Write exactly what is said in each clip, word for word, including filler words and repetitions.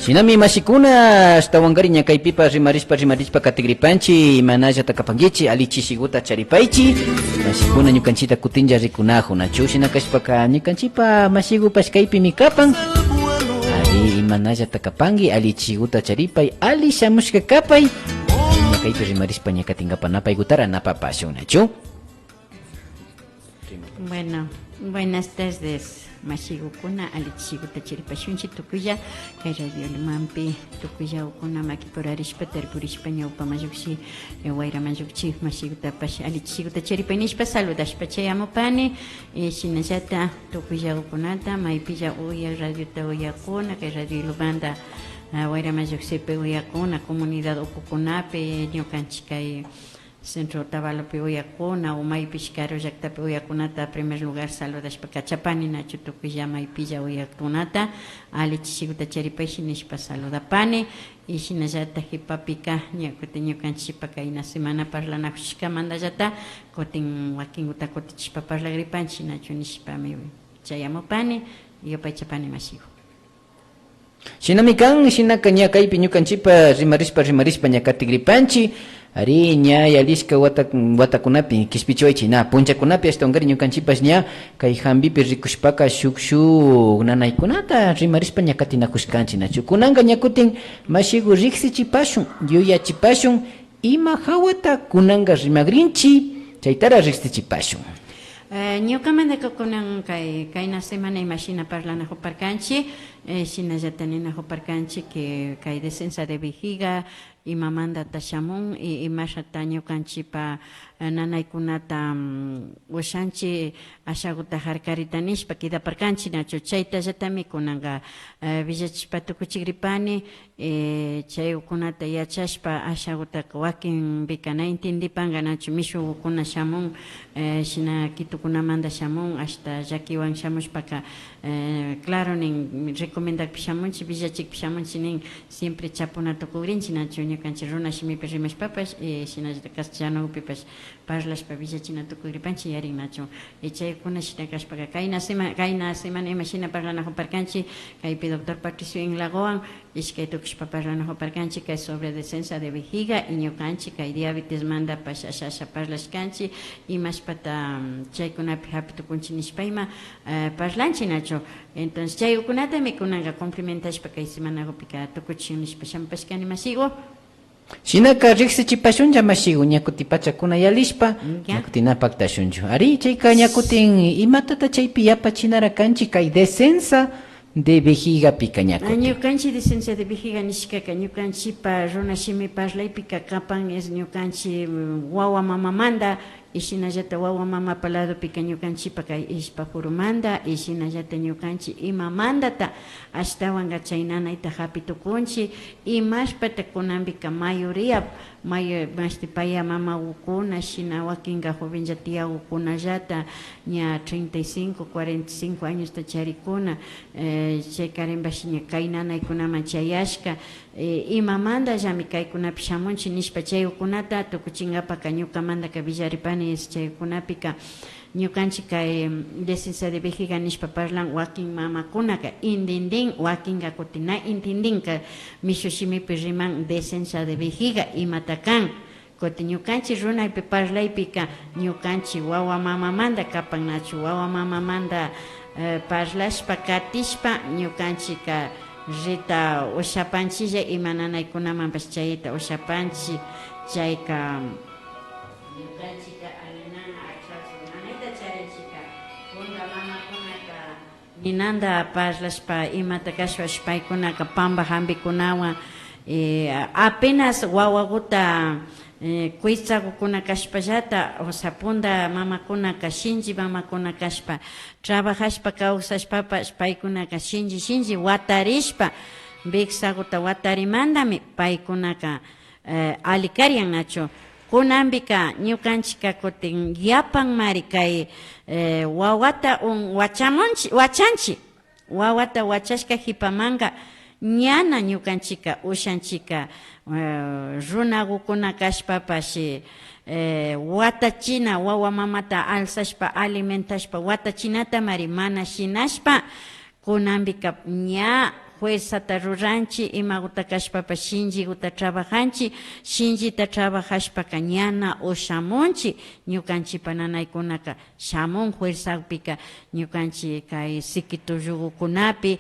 Shinami mashikuna, ashtawankari ña kaypipash rimarishpa, rimarishpa katigripanchi, imanallata kapankichi, alli chishiguta charipaychi. Mashikuna ñukanchita kutinlla rikunajun, nachu? Shina kashpaka ñukanchipa mashigupash kaypimi kapan. Ari, imanallata kapanki, alli chishiguta charipay, alli shamushka kapay. Shina kaypi rimarishpa ña katingapa napaygutara napapashun, nachu? Bueno, buenas tardes, mashigukuna, alli chishiguta charipashunchi tukuylla, kay radio Limanpi tukuylla ukuna makipurarishpa, tarpurishpa, ñawpaman llukshi, eh, wayraman llukshi, mashigutapash alli chishiguta charipay nishpa, saludashpa chayamupani, eh, shinallata tukuylla ukunata, maypilla uyak radiota uyakkuna, kay radio Ilumanta, ah, wayraman llukshipi uyakuna, comunidad ukukunapi, ñukanchi kay, Centro Otavalopi uyakkuna o maypish karu llaktapi uyakkunata primer lugar saludashpa kachapani, nachu? Tukuylla maypilla uyakkunata alli chishiguta charipayshi nishpa saludapani. Y shinallata jipapika ña kutin ñukanchipa kayna semana parlanajushkamandallata kutin wakinguta kutichishpa parlagripanchi, nachu? Nishpami chayamupani, yupaychapani mashigu. Shinami kan, shinaka ña kaypi ñukanchipa rimarishpa, rimarishpa ña katigripanchi. Ari, ña yalishka wata, watakunapi, kishpichiwaychi, na, punchakunapi ashtawankari ñukanchipash ña kay jambipi rikushpaka shuk, shuk nanaykunata rimarishpa ña katinajushkanchi, nachu? Kunanka ña kutin mashigu riksichipashun, yuyachipashun, ima jawata kunanka rimagrinchi, chaytara riksichipashun. Eh, ñukamandaka kunan kay, kayna semana imashina parlanajuparkanchi, eh, shinallata ninajuparkanchi que kay descensa de vejiga imamandata shamun y imashata ñukanchipa, eh, nanaykunata, mm, ushanchi ashaguta jarkarita nishpa kidaparkanchi, nachu? Chaytallatami kunanka, eh, villachishpa tukuchigripani. Eh, chaykunata yachashpa, ashagutaka wakinpika na intindipanga nachu, mishugukuna shamun, eh, shina Quitokunamanda shamun, ashta llakiwan shamushpaka, eh, claro nin, recomendakpi shamunchi, villachikpi shamunchi nin, siempre chapuna tukugrinchi nachu, ñukanchi runa shimipi rimashpapash, eh, shinallata castellanopipash parlashpa villachina tukugripanchi, yarin nachu. Y chaykuna shina kashpaka, kayna sema-, kayna semana imashina parlanajuparkanchi, kaypi doctor Patricio Inlagowan, ishkay tukushpa parlanajuparkanchi kay sobre descensa de vejiga y ñukanchi kay diabetesmandapash asha, asha parlashkanchi, imashpata, mm, chaykunapi japi tukunchi nishpa ima, eh, parlanchi nachu. Entonces, chaykunatami kunanka cumplimentashpa kay semanagupika tukuchishun nishpa shamupashkani mashigu. Shinaka riksichipashunlla mashigu, ña kuti pachakuna yalishpa, ya, ña kuti na paktashunchu. Ari, chayka ña kutin imatata chaypi yapachinara kanchi kay descensa de vejigapika ña kutin. Ñukanchi descensa de vejiga nishkaka ñukanchipa runa shimi parlaypika kapan es ñukanchi, mm, wawa mamamanda, y shinallata wawa mamapa ladopika ñukanchipa kay ishpa furumanda, y shinallata ñukanchi imamandata ashtawanka chay nanayta japi tukunchi, imashpata kunanpika mayoría, mayo-, mashti paya mamagukuna, shina wakinka jovenlla tiyagukunallata, ña treinta y cinco, cuarenta y cinco añosta charikuna, eh, chay karinpash ña kay nanaykunaman chayashka, eh, imamandallami kaykunapi shamunchi nishpa chaykunata tukuchinkapaka ñukamandaka villaripani es chaykunapika ñukanchi kay, mm, descensa de vejiga nishpa parlan wakin mamakunaka intindin, wakinka kutin na intindinka mishu shimipi riman descensa de vejiga imata kan. Kutin ñukanchi runaypi parlaypika ñukanchi wawa mamamanda kapan nachu, wawa mamamanda, eh, parlashpa katishpa ñukanchika rita ushapanchilla ima nanaykunamanpash chayta ushapanchi, chayka ñukanchika alli nana achachu nanayta charinchika, punta mamakunaka ninanda parlashpa imata kashpash paykunaka pamba jambikunawan, eh, apenas wawaguta, eh, kuitsagukuna kashpallata, o sea, punta mamakunaka shinchi mamakuna kashpa, trabajashpa kawsashpapash paykunaka shinchi shinchi watarishpa, wiksaguta watarimandami paykunaka, eh, alli karian nachu. Kunanpika ñukanchika kutin yapanmari kay, eh, wawata un-, wachamunchi, wachanchi. Wawata wachashka jipamanka ñana ñukanchika ushanchika, eh, runagukuna kashpapash, eh, watachina, wawa mamata alzashpa, alimentashpa, watachinatamari mana shinashpa, kunanpika ña fuerzata ruranchik, imaguta kashpapash shinchiguta trabajanchik, shinchita trabajashpaka ña na ushamunchik, ñukanchikpa nanaykunaka shamun fuerzakpika ñukanchik kay siki tullugukunapi,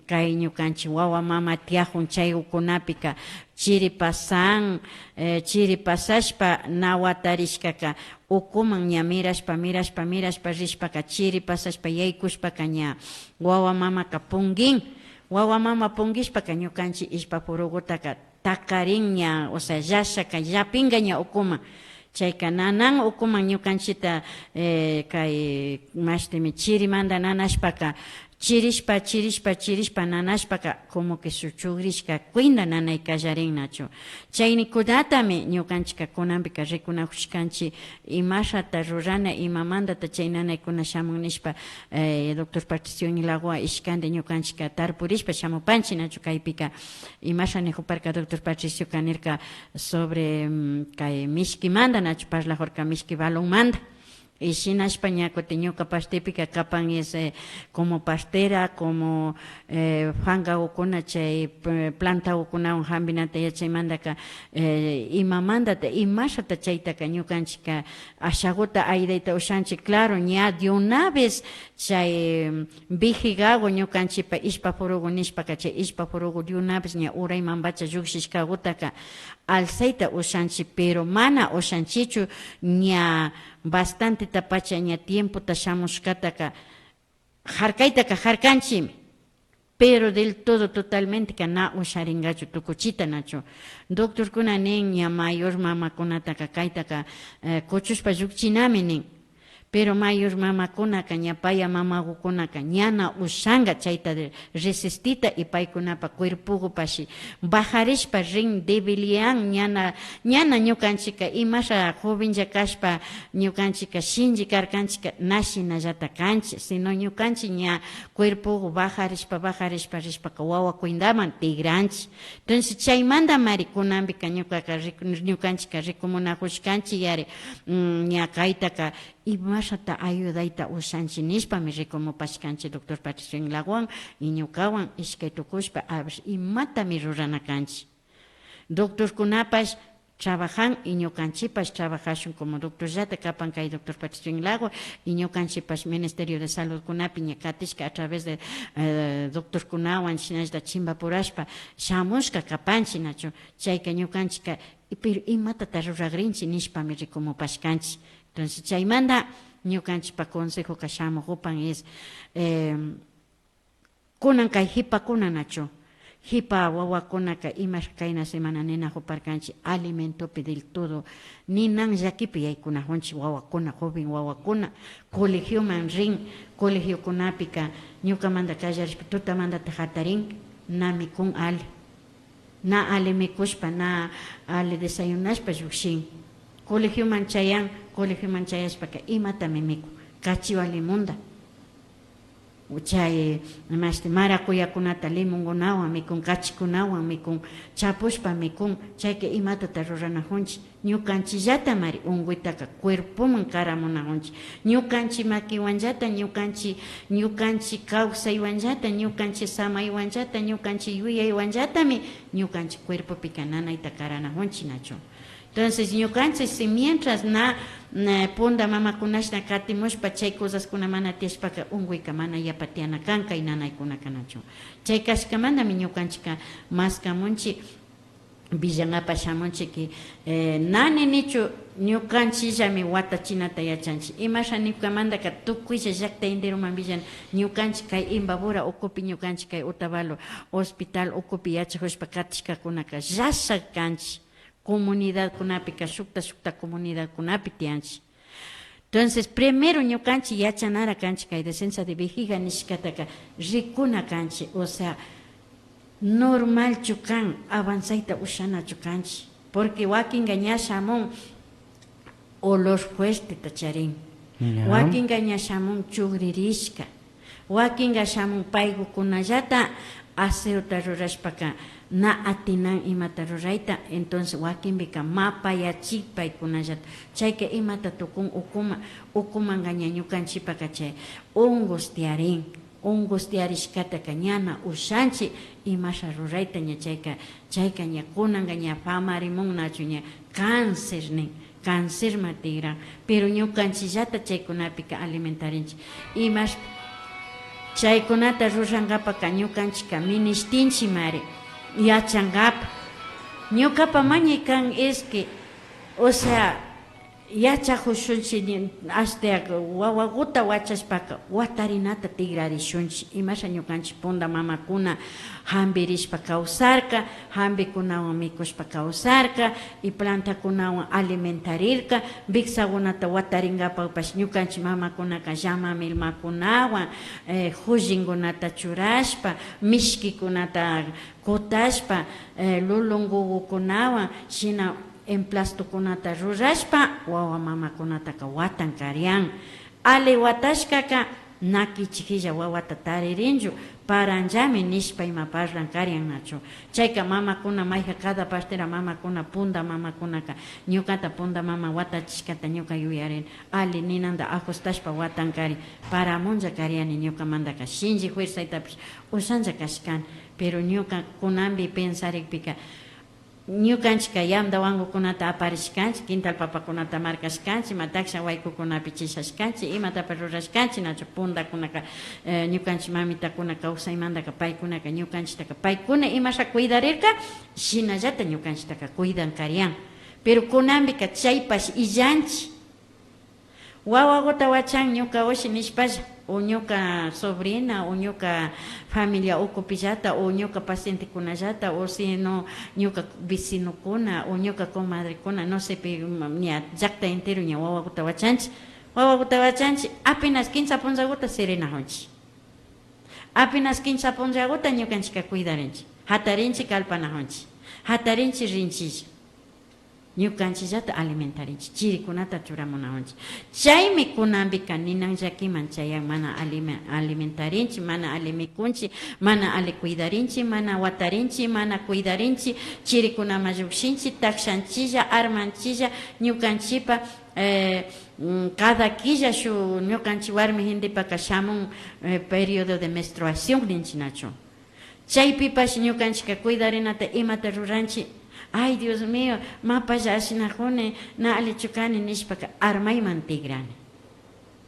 kay ñukanchik wawa mama tiyajun chaygukunapika chiri pasan, eh, chiri pasashpa na watarishkaka ukuman ña mirashpa, mirashpa, mirashpa rishpaka chiri pasashpa yaykushpaka ña wawa mamaka punkin. Wawa mama punkishpaka ñukanchik ishpa purugutaka takarin ña, o sea, llashaka llapinka ña ukuman. Chayka nanan ukuman ñukanchikta, eh, kay mashtimi chirimanta nanashpaka chirishpa, chirishpa, chirishpa nanashpaka como que shuk chugrishka cuenta nanay kallarin nachu. Chaynikunatami ñukanchikka kunanpika rikunajushkanchik imashata rurana, imamantata chay nanaykuna shamun nishpa, eh, doctor Patricio Inlaguwan ishkanti ñukanchikka tarpurishpa shamupanchik nachu kaypika. Imasha nijuparka doctor Patricioka nirka sobre, mm, kay mishkimanta nachu parlajurka mishki balonmanta. Y shinashpa ña kutin ñuka partepika kapan es, eh, como partera, como, eh, fangagukuna chay, eh, plantagukunawan jambinata yachaymantaka, eh, imamantata, imashata chaytaka ñukanchikka ashaguta aydayta ushanchik, claro, ña de una vez chay, mm, vejigagu ñukanchikpa ishpa purugu nishpaka chay ishpa purugu de una vez ña uraymanpacha llukshishkagutaka alzayta ushanchik, pero mana ushanchikchu ña bastantetapacha ña tiempota shamushkataka jarkaytaka jarkanchikmi, pero del todo totalmenteka na usharingachu tukuchita nachu. Doctorkuna nin ña mayor mamakunataka kaytaka, eh, kuchushpa llukchinami nin. Pero mayor mamakunaka ña paya mamagukunaka ña na ushanga chayta de-, resistita y paykunapa cuerpogupashi bajarishpa rin, debilian, ñana, ñana ñukanchikka imasha jovenlla kashpa ñukanchikka shinchi karkanchikka na shinallata kanchik, sino ñukanchik ña cuerpogu bajarishpa, bajarishpa rishpaka wawa cuendaman tigranchik. Entonces chaymantamari kunanpika ñukaka riku-, ñukanchikka rikumunajushkanchik yari, mm, ña kaytaka imashata ayudayta ushanchik nishpami rikumupashkanchik doctor Patricio Inlaguwan y ñukawan ishkay tukushpa, a ver, imatami rurana kanchik. Doctorkunapash trabajan y ñukanchikpash trabajashun como doctorllata kapan kay doctor Patricio Inlago y ñukanchikpash Ministerio de Saludkunapi ña katishka a través de, eh, doctorkunawan shinallata chimbapurashpa shamushka kapanchik nachu. Chayka ñukanchikka, pero imatata ruragrinchik nishpami rikumupashkanchik. Entonces chaymanta ñukanchikpa consejoka shamujupan es, eh, kunan kay jipakuna nachu, jipa wawakunaka imash kayna semana ninajuparkanchik alimentopi del todo ninan llakipi yaykunajunchik wawakuna, joven wawakuna, colegioman rin, colegiokunapika ñukamanta kallarishpa tutamantata jatarin, na mikun ali. Na ali mikushpa, na ali desayunashpa llukshin. Colegioman chayan, colegioman chayashpaka imatami mikun? Kachiwa limonta. Chay, mashti, maracuyakunata limonkunawan mikun, kachikunawan mikun, chapushpa mikun. Chayka imatata ruranajunchik? Ñukanchikllatamari unkuytaka cuerpoman karamunajunchik. Ñukanchik makiwanllata, ñukanchik, ñukanchik kawsaywanllata, ñukanchik samaywanllata, ñukanchik yuyaywanllatami ñukanchik cuerpopika nanayta karanajunchik nachu. Entonces, ñukanchik si mientras na, na punda mamakunashna katimushpa chay cosaskuna mana tiyashpaka unkuyka mana yapa tiyana kan kay nanaykunaka nachu. Chay kashkamantami ñukanchikka maskamunchik. Villangapash shamunchik, eh, na ninichu, ñukanchikllami watachinata yachanchik. Imasha nikamantaka tukuylla llakta enteroman villani, ñukanchik kay Imbabura ukupi, ñukanchik kay Otavalo hospital ukupi yachajushpa katishkakunaka llasha kanchik. Comunidadkunapika shukta shukta comunidadkunapi tiyanchik. Entonces, primero ñukanchik yachanara kanchik kay descenso de vejiga nishkataka rikuna kanchik, o sea, normalchu kan, avanzayta ushanachu kanchik, porque wakinka ña shamun olor fuerteta charin, ña. Wakinka ña shamun chugririshka, wakinka shamun paykukunallata aseota rurashpaka na atinan imata rurayta, entonces wakinpika mapayachik paykunallata, chayka imata tukun ukuma, ukumanka ña ñukanchikpaka chay hongos tiyarin, Angustiarishkataka ñana ushanchik, imasha rurayta ña chayka, chayka ña kunanka ña famarimun nachu ña cáncer nin, cáncerman tigran, pero ñukanchikllata chaykunapika alimentarinchik. Imash chaykunata rurankapaka ñukanchikka minishtinchikmari yachankapa. Ñukapa mañay kan es que, o sea, yachakushunchik, ashta wawaguta wachashpaka watarinata tigrarishunchik. Imasha ñukanchik punda mamakuna hampirishpa kawsarka, hampikunawan mikushpa kawsarka, y plantakunawan alimentarirka, wiksakunata watarinkapakpash ñukanchik mamakunaka llama milmakunawan, eh, kullinkunata churashpa, mishkikunata kutashpa, eh, lulunkukunawan shina emplastokunata rurashpa wawa mamakunataka watan karian. Alli watashkaka na kichikilla wawata taririnchu, paranllami nishpa ima parlan karian nachu. Chayka mamakuna mayjan cada partera mamakuna punda mamakunaka ñukata punda mama watachishkata ñuka yuyarini, alli ninanta ajustashpa watan kari, paramunlla kariani ñukamantaka shinchi fuerzaytapish ushanlla kashkani. Pero ñuka kunanpi pensarikpika, ñukanchikka yandawankukunata aparishkanchik, quintal papakunata markashkanchik, ima taksha waykukunapi chishashkanchik, imatapash rurashkanchik nachu, pundakunaka, eh, ñukanchik mamitakuna kawsaymantaka paykunaka ñukanchiktaka paykuna imasha cuidarirka, shinallata ñukanchiktaka cuidan karian. Pero kunanpika chaypash illanchik. Wawaguta wachan ñuka ushi nishpalla, o ñuka sobrina, o ñuka familia ukupillata, o ñuka pacientekunallata, o sino ñuka vecinokuna, o ñuka comadrekuna, no sé, pi, ña llakta entero ña wawaguta wachanchik. Wawaguta wachanchik, apenas kimsa punllaguta sirinajunchik. Apenas kimsa punllaguta ñukanchikka cuidarinchik, jatarinchik, kallpanajunchik, jatarinchik, rinchilla. Ñukanchikllata alimentarinchik, chirikunata churamunajunchik. Chaymi kunanpika ninan llakiman chayan, mana alime-, alimentarinchik, mana alli mikunchik, mana alli cuidarinchik, mana watarinchik, mana cuidarinchik, chirikunaman llukshinchik, takshanchilla, armanchilla, ñukanchikpa, eh, mm, cada killa shuk ñukanchik warmi gentepaka shamun, eh, periodo de menstruación ninchik nachu. Chaypipash ñukanchikka cuidarinata imata ruranchik, ay Dios mío, mapalla ashinajuni, na allichu kani nishpaka armayman tigrani.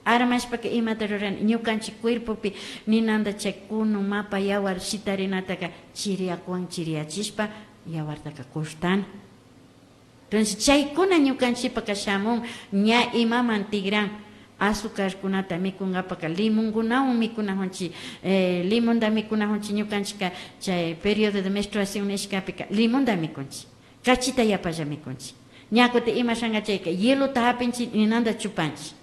Armashpaka imata rurani, ñukanchik cuerpopi ninanta chay kunu mapa yawar shitarinataka chiriyakuwan chiriyachishpa yawartaka cortani. Entonces chaykuna ñukanchikpaka shamun, ña imaman tigran, azucarkunata mikunkapaka limonkunawan mikunajunchik, eh, limonta mikunajunchik, ñukanchikka chay periodo de menstruación nishkapika limonta mikunchik, kachita yapalla mikunchik. Ña kutin ima shanka chayka hielota japinchik ninanta chupanchik.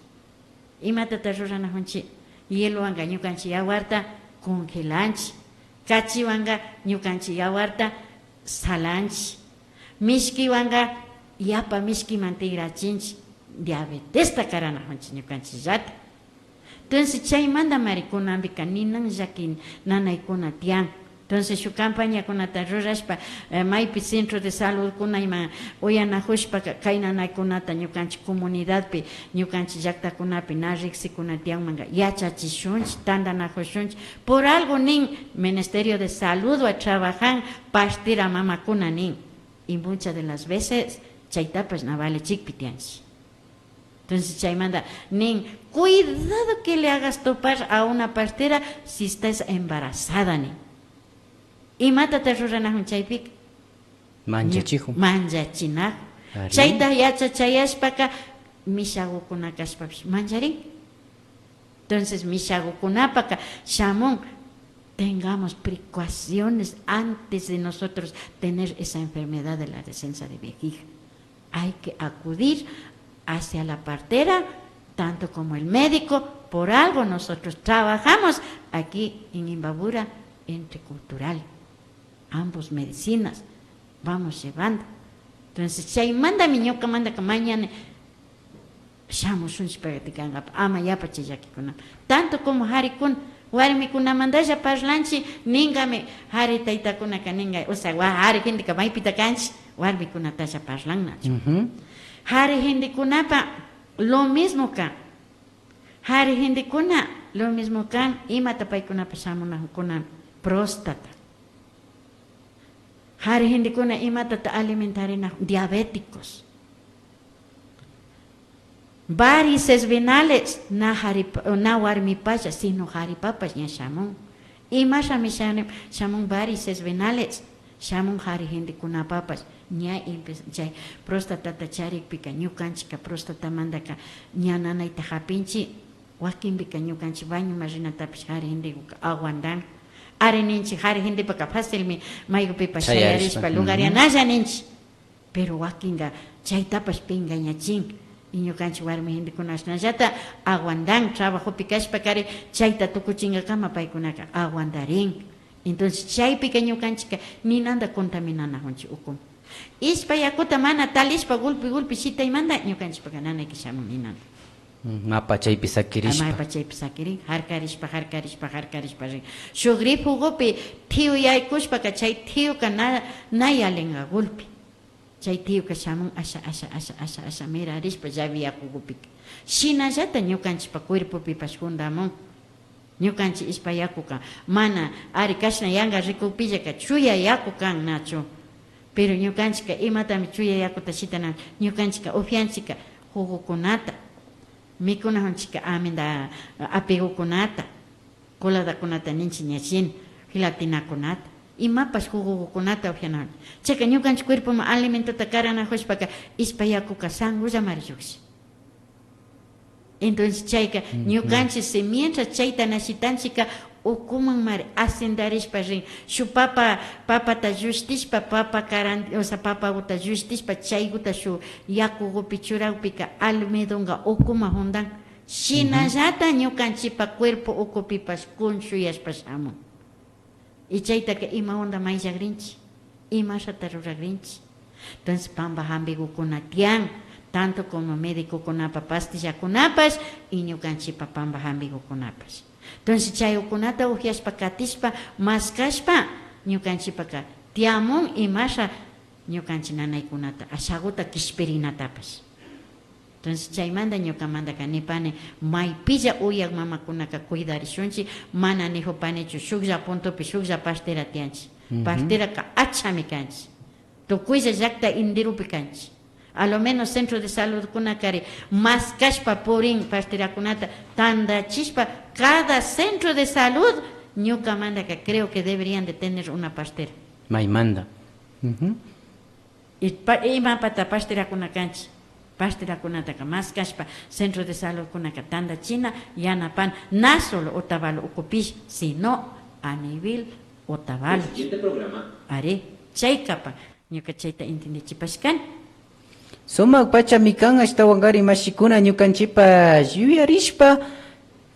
Imatata ruranajunchik? Hielowanka ñukanchik yawarta congelanchik, kachiwanka ñukanchik yawarta salanchik, mishkiwanka yapa mishkiman tigrachinchik, diabetesta karanajunchik ñukanchikllata. Entonces chaymantamari kunanpika ninan llaki nanaykuna tiyan. Entonces shuk campañakunata rurashpa, eh, maypi centro de saludkuna ima uyanajushpaka kay nanaykunata ñukanchik comunidadpi, ñukanchik llaktakunapi na riksikuna tiyanmanka yachachishunchik, tantanajushunchik. Por algo nin Ministerio de Saludwan trabajan partera mamakuna nin, y muchas de las veces chaytapash na valichikpi tiyanchik. Entonces chaymanta nin, cuidado que le hagas topar a una partera si estás embarazada nin. Imatata ruranajun chaypika? Manchachijun. Manchachinajun. Ari. Chayta yachachayashpaka mishagukuna kashpapish mancharin. Entonces mishagukunapaka shamun, tengamos precauciones antes de nosotros tener esa enfermedad de la descensa de vejiga. Hay que acudir hacia la partera, tanto como el médico. Por algo nosotros trabajamos aquí en Imbabura, entre cultural. Ambos medicinas vamos llevando. Entonces chaymantami ñukamantaka mañana shamushunchik practicankapa, ama yapa chay llakikuna. Tanto como jarikuna, warmikunamantalla parlanchik, ninkami, jari taytakunaka ninka, o sea, wa-, jari genteka maypita kanchik, warmikunatalla parlan nachu. Ujú. Jari gentekunapa lo mismo kan. Jari gentekuna Lo mismo kan, imata paykunapash shamunajun kunan, próstata. Jari gentekuna imatata alimentarina, diabéticos. Varices venales, na jaripa, na warmipalla, sino jaripapash ña shamun. Imashami shani-, shamun varices venales, shamun jari gentekunapapash. Ña empe-, chay prostatata charikpika, ñukanchika prostatamandaka ña nanayta japinchi. Wakinpika ñukanchi bañoman rinatapish jari gentekuka aguantan. Ari ninchi, jari gentepaka fácilmi maykupipash shayarishpa, shayarishpa, lugarianalla ninchi. Pero wakinka chaytapash pingañachin. Y ñukanchi warmi gentekuna ashnallata aguantan, trabajopi kashpakari chayta tukuchinkakama paykunaka aguantarin. Entonces chaypika ñukanchika ninanta contaminanajunchi ukuman. Ishpa yakuta mana talishpa gulpi gulpi shitaymanta ñukanchipaka nanayka shamun ninanta. Mm, mapa chaypi sakirishpa. Mapa chaypi sakirin, jarkarishpa, jarkarishpa, jarkarishpa rin. Shuk grifo ukupi tiyu yaykushpaka chay tiyuka na, na yalinka gulpi. Chay tiyuka shamun asha, asha, asha, asha, asha mirarishpa llavi yaku ukupika. Shinallata ñukanchipa cuerpopipash jundamun. Ñukanchi ishpa yakuka mana ari kashna yanka rikukpillaka chuya yaku kan nachu. Pero ñukanchika imatami chuya yakuta shitana, ñukanchika upianchika jugokunata, mikunajunchika aminda apigukunata, coladakunata ninchi ña shina, gelatinakunata, imapash jugokunata upianajunchik. Chayka ñukanchik cuerpoman alimentota karanajushpaka ishpa yakuka sangullamari llukshi. Entonces chayka ñukanchik si mientras chayta na shitanchikka ukumanmari asentarishpa rin. Shuk papa, papata llushtishpa, papa karan-, o sea, papaguta llushtishpa, chayguta shuk yakugupi churakpika almidonga ukuman jundan. Shinallata ñukanchipa cuerpo ukupipash kunchuyashpa shamun. Y chaytaka ima onda mayllagrinchi, imashata ruragrinchi. Entonces pamba jambigukuna tiyan, tanto como medicokunapa pastillakunapash y ñukanchipa pamba jambigukunapash. Entonces chaygukunata upiashpa katishpa, maskashpa, ñukanchipaka tiyamun imasha ñukanchi nanaykunata ashaguta kishpirinatapash. Entonces chaymanta ñukamantaka nipani, maypilla uyak mamakunaka cuidarishunchi, mana nijupanichu shuklla puntopi shuklla partera tiyanchi. Parteraka achami kanchi, tukuylla llakta intirupi kanchi. A lo menos centro de saludkunakari maskashpa purin parterakunata tandachishpa, cada centro de salud ñukamantaka creo que deberían de tener una partera. Maymanta. Y pa-, imapata parterakuna kanchi. Parterakunataka maskashpa centro de saludkunaka tandachina yanapan, na solo Otavalo ukupish, sino a nivel Otavalo. Ari, chay kapan. Ñuka chayta intindichipashkani. Sumak pachami kan, ashtawankari mashikuna ñukanchipash yuyarishpa,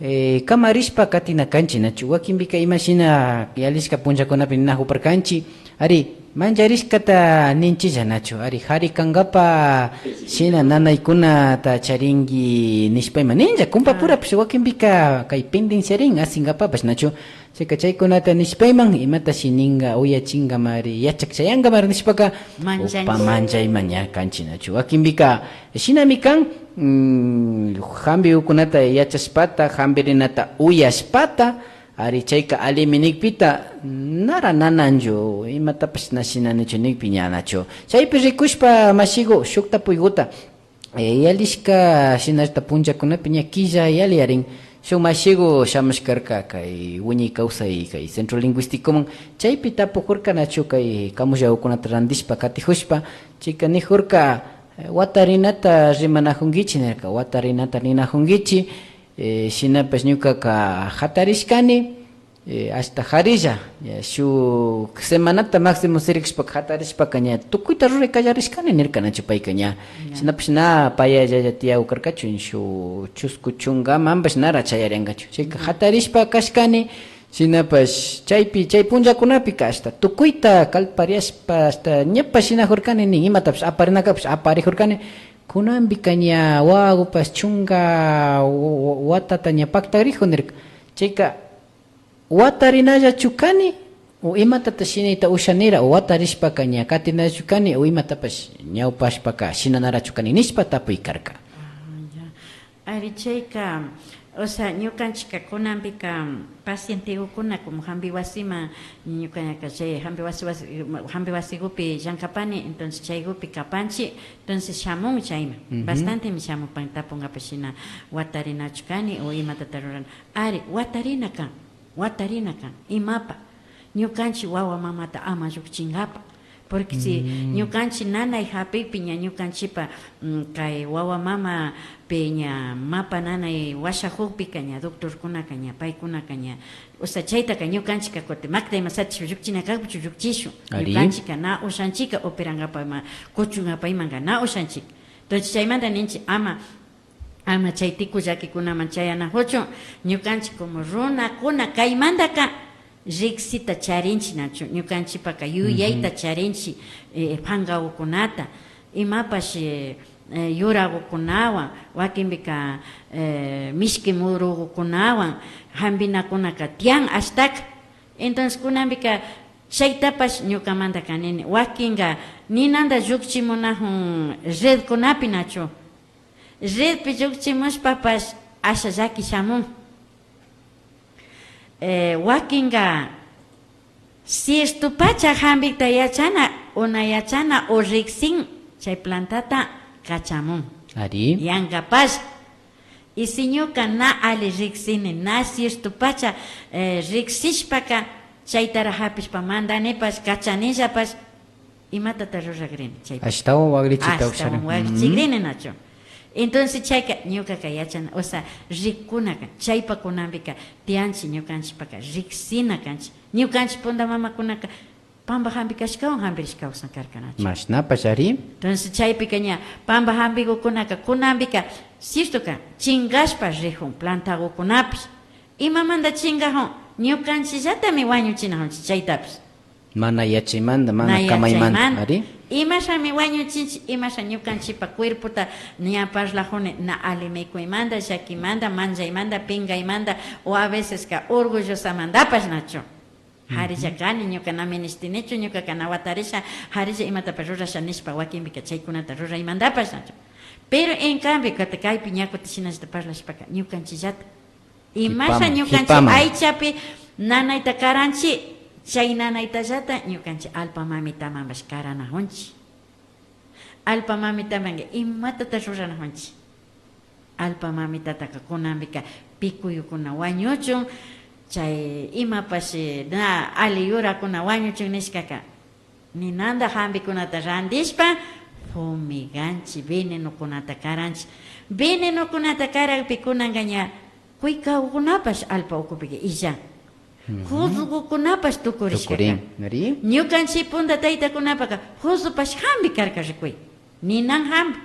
eh, kamarishpa katina kanchi, nachu? Wakinpika imashina yalishka punllakunapi ninajuparkanchi, ari, mancharishkata ninchilla, nachu? Ari, jari kankapa shina nanaykunata charinki nishpa ima ninlla, kumpapurapish wakinpika kay pendenciarin asinkapapash, nachu? Chayka chaykunata nishpayman, imatashi ninka, uyachinkamari, yachak chayankamari nishpaka, upa manchayman ña kanchi, nachu? Wakinpika shinami kan, mm, jambigukunata yachashpata, jambirinata uyashpata, ari chayka alimi nikpita, nara nananchu, imatapash na shinanichu nikpi ña, nachu? Chaypi rikushpa mashigu, shuk tapuyguta. Eh, yalishka shinallata punllakunapi ña killa yaliyarin. Shuk mashigu shamushkarka kay wiñay kawsay kay centro lingüísticoman, chaypi tapujurka nachu kay kamullagukunata randishpa katijushpa, chayka nijurka, eh, watarinata rimanajunkichi nirka, watarinata ninajunkichi, eh, shinapash ñukaka jatarishkani, eh, ashta jarilla, ya, shuk semanata máximo sirikushpaka, jatarishpaka ña tukuyta ruray kallarishkani nirka nachu payka ña. Shinapash na payallalla tiyagu karkachu, shuk chusku chunkamanpash nara chayariankachu. Chayka jatarishpa kashkani, shinapash chaypi, chay punllakunapika ashta tukuyta kalpariashpa, ashta ñapash shinajurkani nin, imatapash aparinakapash aparijurkani. Kunanpika ña wawagupash chunka wa-, wa-, watata ña paktagrijun nirka. Chayka, watarinallachu kani, o imatata shinayta ushanira, o watarishpaka ña katinallachu kani, o imatapash ñawpashpaka shinanarachu kani nishpa tapuy karka. Ah, ya. Ari, chayka, O sea, ñukanchikka kunanpika pacientekukuna como jampi wasiman, ñukaka chay jampi wasi, wasi, jampi wasikupi llankapani, entonces chaykupi kapanchik, entonces shamun chayman. Bastantemi shamupan tapunkapak shina, watarinachu kani o imatata rurana. Ari, watarina kan, watarina kan, imapa. Ñukanchik wawa mamata ama llukchinkapak. Porque si ñukanchik nanay japikpi ña ñukanchikpa, mm, kay wawa mamapi ña mapa nanay washakukpika ña doctorkunaka ña paykunaka ña, o sea, chaytaka ñukanchikka kutin makta ima satish llukchina kakpichu llukchishun. Ñukanchikka na ushanchikka operankapa ima kuchunkapa imanka na ushanchik. Entonces chaymanta ninchik ama Ama chay tiku llakikunaman chayanajuchun. Ñukanchik como runakuna kaymantaka riksita charinchik nachu. Ñukanchikpaka yuyayta charinchik, eh, pankakukunata, imapash, eh, eh, yurakukunawan, wakinpika, eh, mishki murukukunawan jampinakunaka tiyan ashtaka. Entonces kunanpika chaytapash ñukamantaka nini, wakinka ninanta llukchimunajun redkunapi nachu. Redpi llukchimushpapash asha llaki shamun. Eh, wakinka ciertopacha jampikta yachana o na yachana o riksin chay plantata kachamun. Ari. Yankapash. Y si ñuka na ali riksini, na ciertopacha, eh, riksishpaka chaytara japishpa mandanipash, kachanillapash, imatata ruragrini chaypi? Ashtawan wagrichita usharin. Ashtawan wagrichigrini nachu. Entonces chayka ñukaka yachana, o sea, rikkunaka, chaypa kunanpika tiyanchik ñukanchikpaka riksina kanchik. Ñukanchik punta mamakunaka pamba jampi kashkawan jampirish kawsan karka nachu. Mashnapash ari. Entonces chaypika ña pamba jampikukunaka kunanpika ciertoka chinkashpa rijun plantakukunapish. Imamanta chinkajun? Ñukanchikllatami wañuchinajunchik chaytapish. Mana yachaymanta, mana kamaymanta, ari. Imashami wañuchinchik, imasha ñukanchikpa cuerpota ña parlajuni, na ali mikuymanta, llakimanta, manllaymanta, pinkaymanta, o a veceska orgullosamantapash nachu. Jarilla kani, ñuka na minishtinichu, ñukaka na watarisha, jarilla imatapash rurasha nishpa, wakinpika chaykunata ruraymantapash nachu. Pero en cambio, kata kaypi ña kutin shinallata parlashpaka, ñukanchikllata Imasha ñukanchik aychapi nanayta karanchik, chay nanaytallata ñukanchik allpa mamitamanpash karanajunchik. Allpa mamitamanka imatata ruranajunchik? Allpa mamitataka kunanpika pikuyukuna wañuchun, chay imapash na alli yurakuna wañuchun nishkaka. Ninanta jampikunata rantishpa fumiganchik, venenokunata karanchik. Venenokunata karakpi kunanka ña kuykakunapash allpa ukupika illan. Juzukukunapash tukurishka kan. Ñukanchik punta taytakunapaka juzupash jampi karka rikuy. Ninan jampi.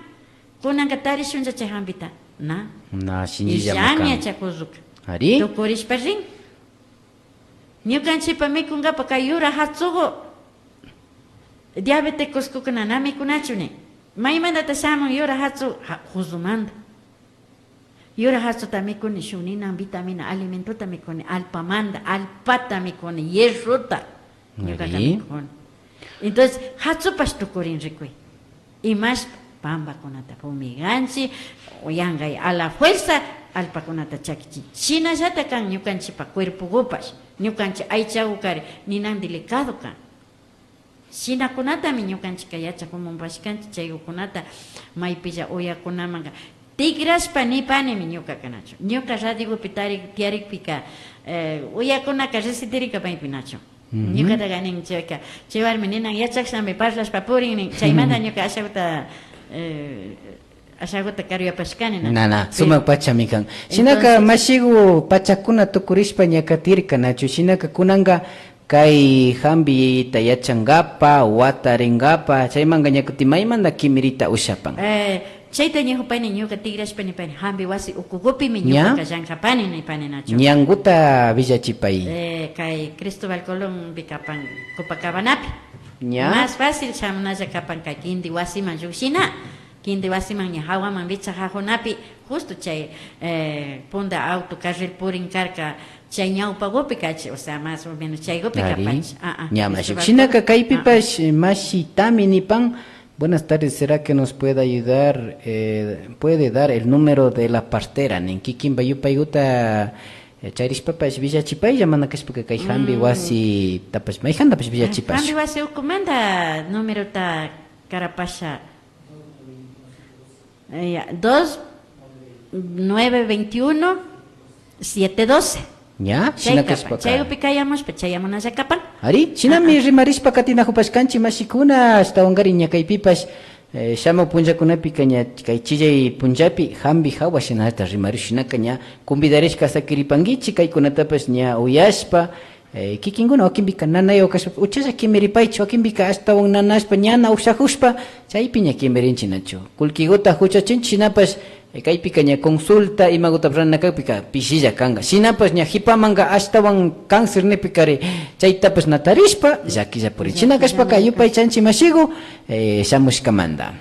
Kunanka tarishunlla chay jampita. Na. Na, shinllilla. Illanña chay juzuka. Tukurishpa rin. Ñukanchikpa mikunkapa kay yura jatsuku diabeticoskukuna na mikunachu nin. Maymantata shamun yura jatsu? Ja-, juzumanta. Yura jatsuta mikuni, shuk ninan vitamina alimentota mikuni, allpamanta, allpata mikuni, hierrota ñukaka mikuni. Entonces jatsupash tukurin rikuy. Imashpa pambakunata fumiganchik, yankay a la fuerza allpakunata chakichin. Shinallata kan ñukanchikpa cuerpokupash, ñukanchik aychakukari ninan delicado kan. Shinakunatami ñukanchikka yachakumunpashkanchik, chaykukunata maypilla uyakunamanka tikrashpa nipanimi ñukaka nachu. Ñuka radiokupi tari-, tiyarikpika, eh, uyakunaka resitirika paypi nachu. Ñukataka nin chayka, chay warmi ninan yachakshnami parlashpa purin nin, chaymanta ñuka ashakuta, eh, ashakuta karuyapashkani nachu. Nana, sumak pachami kan. Shinaka mashiku pachakuna tukurishpa ña katirka nachu. Shinaka kunanka kay jampita yachankapa, watarinkapa, chaymanka ña kutin maymanta kimirita ushapan. Eh, Chayta ña nipani ñuka tikrashpa nipani, jampi wasi ukukupimi ñukaka llankapani nipani nachu. Ñankuta willachipay. Eh, kay Cristóbal Colónpi kapan Copacabanapi. Ña. Más fácil shamunalla kapan kay kinti wasiman llukshina. Kinti wasiman ña jawaman wichkajakunapi, justo chay, eh, punta auto carril purin karka, chay ñawpakupi kachi, o sea, más o menos chaykupi kapanchi. Ah, ah, ña, mashi. Shinaka kaypipash, eh, mashitami nipan, Buenas tardes, ¿será que nos puede ayudar? Eh, ¿puede dar el número de la partera? Nin kikinpa yupaykuta, eh, charishpapash willachipaylla, mana kashpaka kay hampi wasitapash, mayjantapash willachipash. Hampi wasi ukumanta numerota karapasha. Eh, ya, dos nueve veintiuno siete doce. Ya, shina kashpaka. Chaykupi kayamushpa, chayamunalla kapan. Ari, shinami rimarishpa katinajupashkanchi mashikuna, ashtawankarin ña kaypipash, eh, shamuk punllakunapika ña kay chillay punllapi hampi hawa shinallata rimarish shinaka ña convidarishka sakiripankichi kaykunatapash ña uyashpa, eh, kikinkuna wakinpika nanaywan kashpa uchalla kimiripaychi, wakinpika ashtawan nanashpa ñana ushajushpa chaypi ña kimirinchi nachu. Kullkikuta juchachinchi shinapash, eh, kaypika ña consulta imakutapash rurana kakpika pishilla kanka. Shinapash ña jipamanka ashtawan cáncer nikpikari chaytapash na tarishpa llakilla purin. Shina kashpaka yupaychanchi mashiku, eh, shamushkamanta.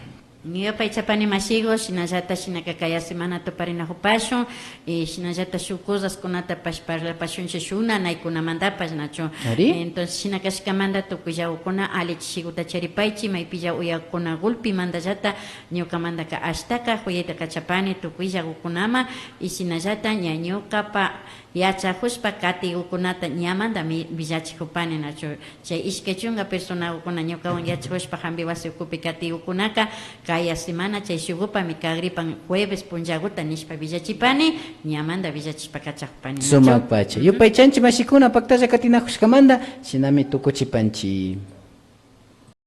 Yupaychapani mashiku, shinallata shinaka kaya semana tuparinajupashun, y shinallata shuk cosaskunatapash parlapashunchi shuk nanaykunamantapash nachu. Ari. Entonces shina kashkamanta tukuyllakukuna alli chishikuta charipaychi, maypilla uyakukuna gulpimantallata ñukamantaka ashtaka juyayta kachapani tukuyllakukunaman, y shinallata ña ñukapa yachajushpa katikukunata ñamanta mi-, willachijupani nachu. Chay ishkay chunka personakukuna ñukawan yachajushpa hampi wasi ukupi katikukunaka kaya semana chay shukupami kagripan jueves punllakuta nishpa willachipani, ñamanta willachishpa kachajupani nachu. Sumak pacha. Yupaychanchi mashikuna paktalla katinajushkamanta, shinami tukuchipanchi.